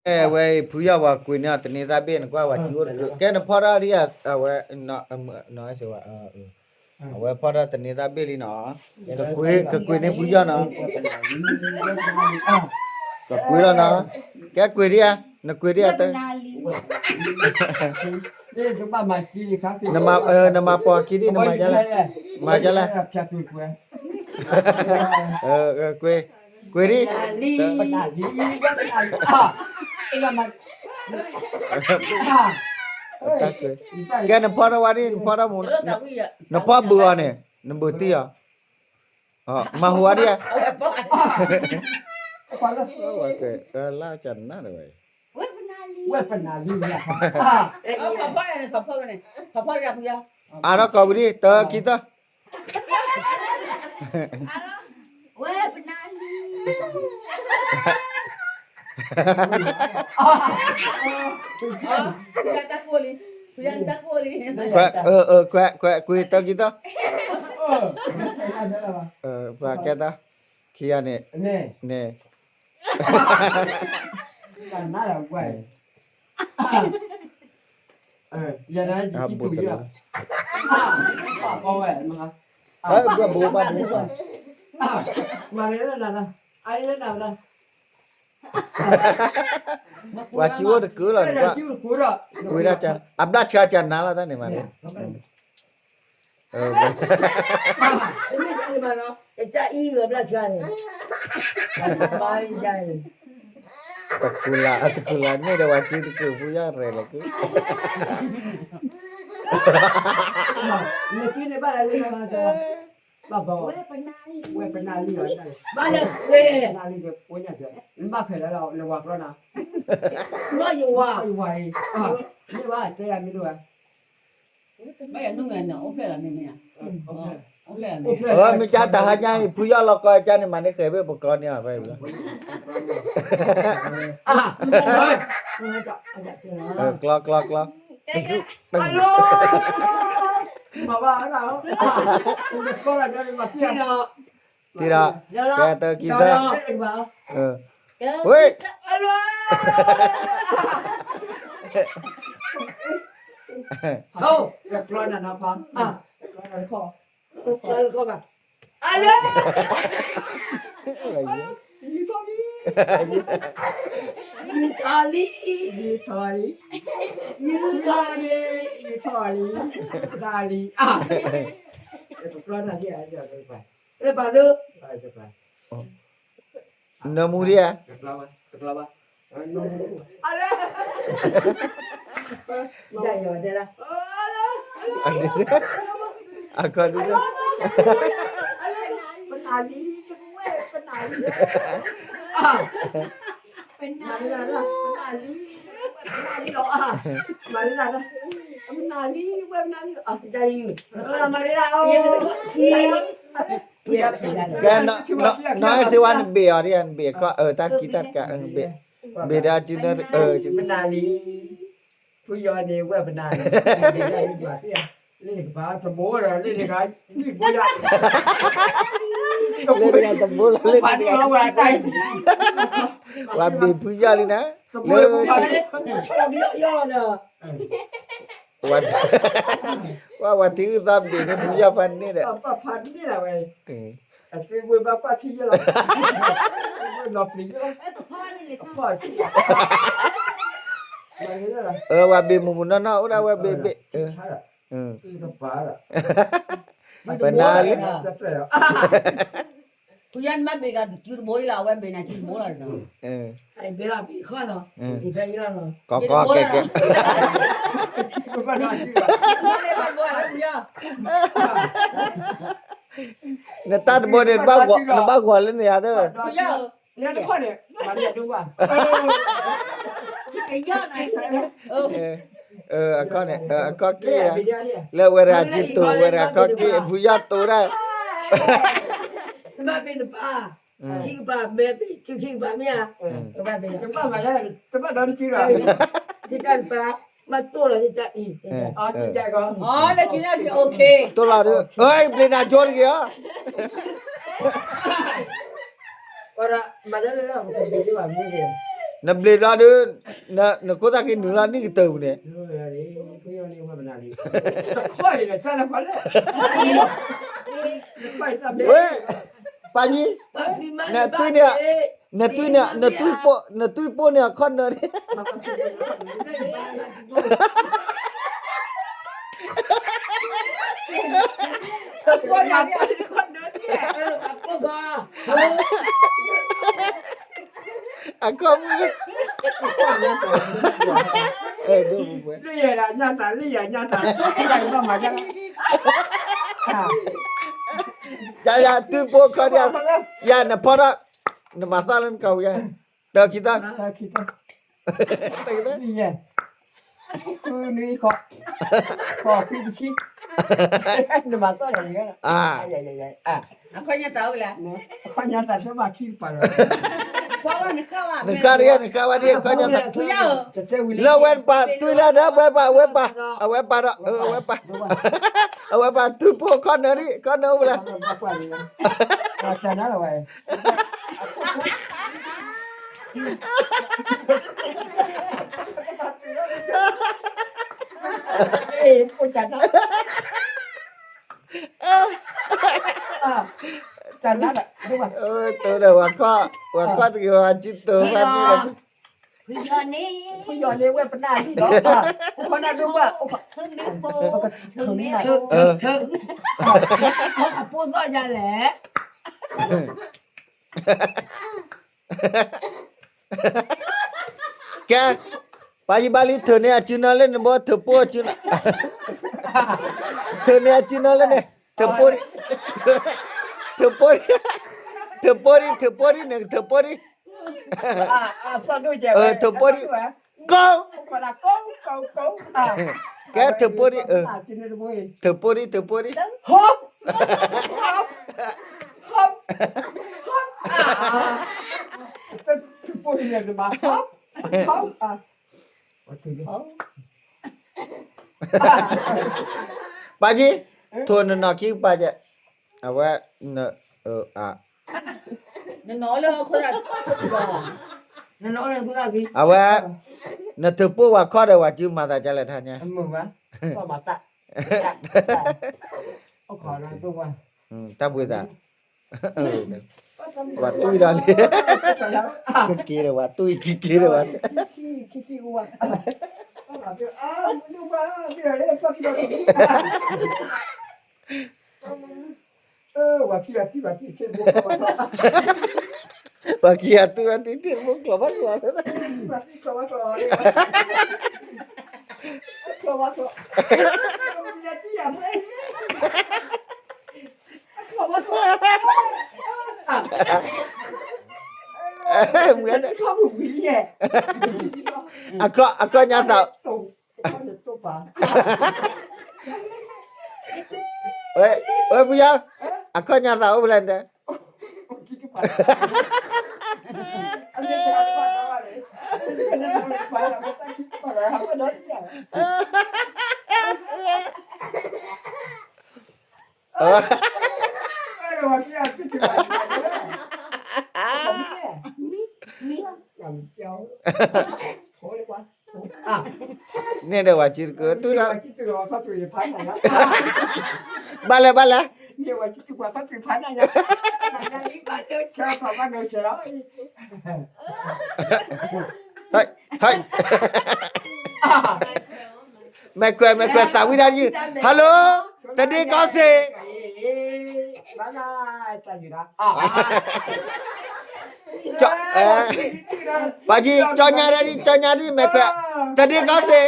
ဝဲအံၤ ဖုယီၢ်ပှၤကွံာ်န့ၢ်အီၤတန့ၤသၣ်ဘ့ၣ် နကွၢ်ဝဲစုအိၣ်တကုး ကဲနဖီၣ်ထီၣ်ဒ်အဝဲ နီၢ်စ့ဝဲ အဝဲဖီၣ်ထီၣ်တန့ၤသၣ်ဘ့ၣ်လံနီၤ ကကွံာ်န့ၢ်ဖုယီၢ်နီၤ ကကွံာ်လီၤနီၤ ကဲကွံာ်ဒ်ဧါ နကွံာ်ဒ်ဧါတ နမၤပှၤခံဒ် နမၤဒ်လဲၣ် မၤဒ်လဲၣ် ကွံာ် ကွံာ်ဒ် ကဲနဖီၣ်ထီၣ်ဝဲဒ် နဖီၣ်ထီၣ်မူ နဖီၣ်ဘုးအီၤန့ၣ် နဘုးတံၢ်အီၤ မၤဟူအီၤဒ်ဧါ လၢကနၣ်တဝဲ ဝဲပနၢ်လံ အါထီၣ်ကီးဝံၤဒ် တၢခံသၢ ဝဲပနၢ်လံ ခွဲး ခွဲး ခွဲး ကွံာ်တၢခံသၢ ပှၤကဲတၢ ခံဂၤန့ၣ် န့ၣ် ဘၣ်ဘိး ဘၣ်ဘိး ပှၤစုအိၣ်တကုးလီၤန့ၣ် ကွၢ် ဝံၤဒၣ် အဘျၣ်ဆှါကနါလီၤတၢ်န့ၣ်မးန့ၣ် တကူလၤ အတကူလၤန့ၣ်ဒီး ပှၤစုတကုးဖုယီၢ်ရဲၣ်လီၤကု ဘၣ်ဘီ ဝဲပနၢ်လံ ဘၣ်လၢ ဝဲပနၢ်လံဒီး ဖိညါဒီး နဘၣ်ခဲလၢာ်လီၤ လၢဝၤကျီနၤ ယဝၤ ယဝၤအံၤ မ့ၢ်ဘၣ်တဲယၤမ့ၢ်ဒိၣ်ဧါ မ့ၢ်ကၢ်တဟါညါအံၤ ဖုယီၢ်လီၤကီအကၢ်န့ၣ် မၤန့ၢ်ဃဲၤဘ့ၣ်ပကီၢ်န့ၣ် ဖဲ ကျီ ကျီ ကျီ တံၤဒီး ကဲတၢခံသၢ ဝ့ၢ် ကျီနၤနဖါ ကျီနခီ ကျီနခီဘၣ် အလၢ ယူၤထီၣ်လံ ယူၤထီၣ်လံ ယူၤထီၣ်လံ ယူၤထီၣ်လံ ယူၤထီၣ်လံ ယူၤထီၣ်လံ အါ တကျီနၤဒ်အံၤ လၢပာ်သၢ နမူဒ်ဧါ အလၢ အကီၢ်ဒ် ပနၢ်လံ ပနၢ်လံ ပနၢ်လံ ပနၢ်လံလီၤ ပနၢ်လံ ပနၢ်လံ ပနၢ်လံ မၤလံလီၤ ကဲ နီၢ်အဲၣ်စ့ဝါ နဘ့ၣ်အီၤဒ် နဘ့ၣ်ကီၢ် အၢ တၢ်ကံတၢ်တကး ဘ့ၣ်ဒၣ်ကံနၢ် ပနၢ်လံ ဖုယီၢ်န့ၣ် ဝဲပနၢ်လံ လ့ၣ်တကပၤ တဘိဒီး လ့ၣ်တကပၤ ဒံၣ်ဘိယၤ လ့ၣ်တကပၤ တဘိလီၤ လ့ၣ်တကပၤ ပှၤဘ့ၣ်ဖုယီၢ်လံနၤ လၢ ပှၤ ပှၤထံဂုၢ်သီဘ့ၣ်န့ၣ် ဖုယီၢ်ဖးန့ၢ်ဒီး ဖးန့ၢ်လီၤဝဲ အဝဲဘၣ်ကွၢ်ထံယဲၢ်လီၤ လီၤပျံၤယဲၢ်လီၤ ပှၤဘ့ၣ်မုၢ်မုၢ်နီၢ်နီၢ် အိၣ်ဒၣ်ဝဲဘ့ၣ်ဘ့ၣ် ပနၢ်လံ ဖုယီၢ်နဘၣ်ဘ့ၣ်ဂၤ စုတဘိအံၤလီၤ အဝဲဘ့ၣ်နၤစုတဘိလီၤ ကီကီကဲကဲ နတၢ်တဘိန့ၣ် နဘၣ်ဂီၤလၢန့ၣ်ဧါသၢ အခီၣ်န့ၣ် အခီၣ်က့ၣ် လၢဝဲဒၣ်က့ၤတိၢ် ဝဲဒၣ်အခီၣ်က့ၣ် ဖုယီၢ်တိၢ်ဒၣ် တဘၣ်ဘ့ၣ်တပၤ ခံကပၤ မ့ၢ်ဘ့ၣ် စုခံကပၤမ့ၢ်ဧါ တဘၣ်ဘ့ၣ် တဘၣ်ဒီတစုလီၤ ခံကပၤ မၤတိၢ်လီၤ တအံၤ တိၢ်လီၤဒီး အၢ ဘျ့နၤကၠိတဂ့ၤဧါ မၤတၢ်လၢ ပကဘ့ၣ်လၢဘၣ်မ့ၢ်ဂ့ၤ နဘျ့းဘျီဒုး, နခိၣ်သၣ်က့ၤနုာ်လီၤနံၣ်ကတၢၢ်ပူၤန့ၣ်, ဝဲ, ပၢ်ကံ, န, န, နတွံၢ်ပိၢ်န့ၣ်အခီၣ်နၢၤန့ၣ် အခီၣ်မုၣ်, လၢယၤညါတၢ်, လၢယၤညါတၢ်, ယၤယၤတုၤပိာ်ခီၣ်ဒံး, ယၤနဖီထီၣ်, နမၤသီလၢနကဝံၤယၤ, တၢ်ခံသီ, တၢ်ခံသီ, နမၤသီလီၤ, အခီၣ်ညါတၢ်အိၣ်လၢ, အခီၣ်ညါတၢ်ဆၢဘၣ်ခံကပၤလီၤ, နဃၣ်တဂ့ၤ နဃၣ်ဝဲဒၣ် အခီၣ်ညါတၢ်, လၢဝဲပာ်တုၤလၢဒီး ဝဲပာ် ဝဲပာ်, အဝဲပာ်ဒီး အဝဲပာ်, အဝဲပာ်တုၤပိာ်ခီၣ်နၢၤဒံး ခီၣ်နၢၤအိၣ်လၢ, တၢ်နါလီၤဝဲ တၢ်နါလီၤ, တိၤဒီးဝၤခီၣ်, ဝၤခီၣ်တဂ့ၤ ဝၤစုတိၤဖဲန့ၣ်လီၤ, ဖုယီၤန့ၣ်ဝဲပနၢ်လံလီၤ, အိၣ်ခီနၢ်ဒိၣ်ဘၣ်, အိၣ်ခီ, အပိၢ်သီၣ်ယၤလဲၣ် ကဲ, ပၢ်ယဘၣ်လံ ထုးန့ၢ်အစုနီၤလၢနဘိ ထုးပိၢ်အစုနီၤ, ထုးန့ၢ်အစုနီၤလၢန့ၣ်, ထုးပိၢ်ဒံး, ထုးပိၢ်ဒံး, ထုးပိၢ်ဒံး, ထုးပိၢ်ဒံးန့ၣ် ထုးပိၢ်ဒံး, ထုးပိၢ်ဒံး, ကိး, ကဲ ထုးပိၢ်ဒံး, ထုးပိၢ်ဒံး, ထုးပိၢ်ဒံး, ပၢ်ကံ, ထိၣ်နနီၢ်ခံကပၤကဲ, အဝဲ, အဝဲ, နထုးပိၢ်ဝၤခီၣ်ဒီးဝၤစုမၤသးဒ်လဲၣ်တဟါညါ, တၢ်ဘှံးသး, ဝၤတူၢ်ဒီးလံ, က့ၤဒီးဝၤတူၢ်အံၤ က့ၤက့ၤဒီးဝၤ, ပှၤခံဂၤတူၢ်ဘၣ်တံၢ် ထံၣ်တဘိကျိၤဘၣ်ကျိၤ, မ့ၢ်, အခီၣ်ညါသး ဝဲပူၤယါ, အခီၣ်ညါသးအိၣ်ဖဲလဲၣ်တဲ, န့ၣ်ဒီးဝၤစုတကၢၢ်, ဘၣ်လဲၣ်ဘၣ်လဲၣ်, ဟဲ, မဲာ်ခွဲး မဲာ်ခွဲး သးဝံၣ်ဒၣ်ယုၢ်, hello, တဒ့ကီစ့ၢ်, ပၢ်ကံ, ကၠီညါဒၣ်ဒံး ကၠီညါဒံး မဲာ်ခွဲး, တဒ့ကီစ့ၢ်,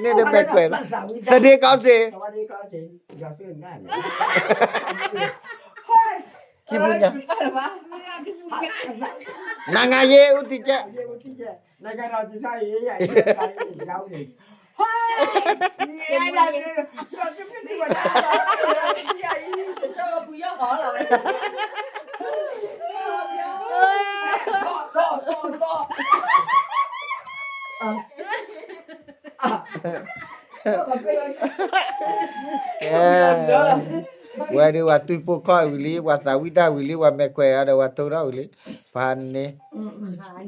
န့ၣ်ဒီးမဲာ်ခွဲး, တဒ့ကီစ့ၢ်, ခံပူၤညါ, နငါယ့ၣ် အူတံကဲး, အဲ ဒုး ပှၤတွံၢ်ပိၢ်ခီၣ်ဝံၤလံ, ပှၤသးဝံၣ်တၢ်ဝံၤလံ, ပှၤမဲာ်ခွဲးအီၤဒီး ပှၤထိထီၣ်ဝံၤလံ, ပှၤန့ၣ်